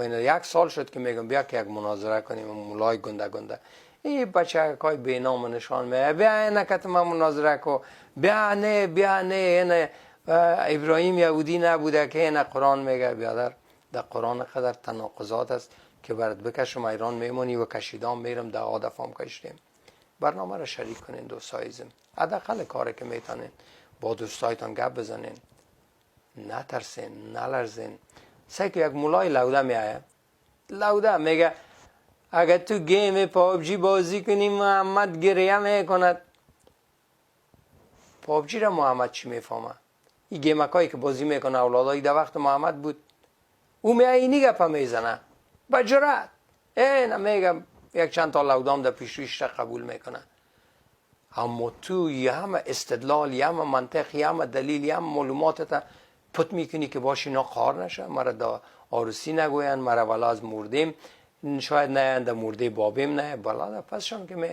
یک سال شد که میگم بیا که یک مناظره کنیم، مولای گنده گنده، این بچه های بی نام و نشان میه، بیا نکت ما مناظره کو، بیا نه، بیا نه، نه ابراهیم یهودی نبوده که نه قرآن میگه. بیادر، در قرآن قدر تناقضات است که برات بکشم ایران میمونی و کشیدام میرم، ده دفعه کشیدیم. برنامه را شریک کنین دوستای عزیزم، حداقل کاری که میتونین با دوستایتان گپ بزنین. نترسین، نلرزین. سعی که یک مولای لوده میایه، لوده میگه اگر تو game PUBG بازی کنی محمد گریه میکند. PUBG را محمد چی میفهمه؟ این game هایی که بازی میکنه اولادایی در وقت محمد بود. او میایه اینی گپه میزنه با جرأت. ای میگم یک چند تا لودام در پیش قبول میکنه، اما تو یه همه استدلال، یه همه منطق، یه همه دلیل، یه همه معلومات تا پت میکنی که باش اینا قار نشه، مرا دا عروسی نگوین، مرا ولا از مردیم شاید نه، در مرده بابیم نه، بلا پسشان که می.